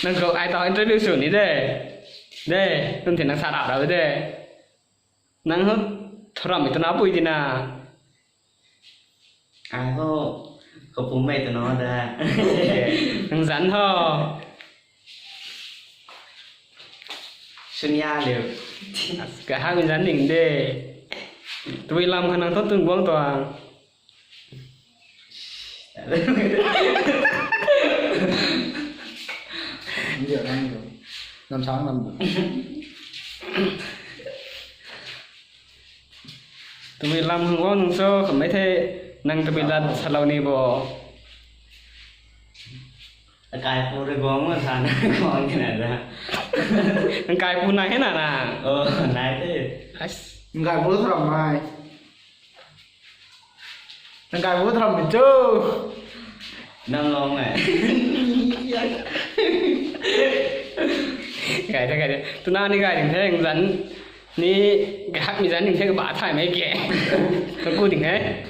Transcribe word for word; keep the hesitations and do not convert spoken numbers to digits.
Nang khou ai tau interview sw ni de. De, nang thei nang sa rap ra de. Nang ho, thoram mi twna pui di na. Ai ho, khou pum mei twna da. Nang zanc ho. Sunia liu. Kahak mi zanc ning de. Tabui lam kha nang thu tun guang tuang. Ndio, nang ndio. Nam sang nam. Tabui lam hang guang nung cho, kamei the nang tabui lat salou ni bo. Akai pu rui guang ma sa na guang ni na da. Nang kai pu nai he na na. Oh, nai the. Ais. Nang kai pu tharam mai. Nang kai pu tharam mi cho. Nang long e. Kai the, kai the. Tuna ni kai ding the, nang zanc ni, kahak mi zanc ding the, kaba thay mei ke. Kaku ding he.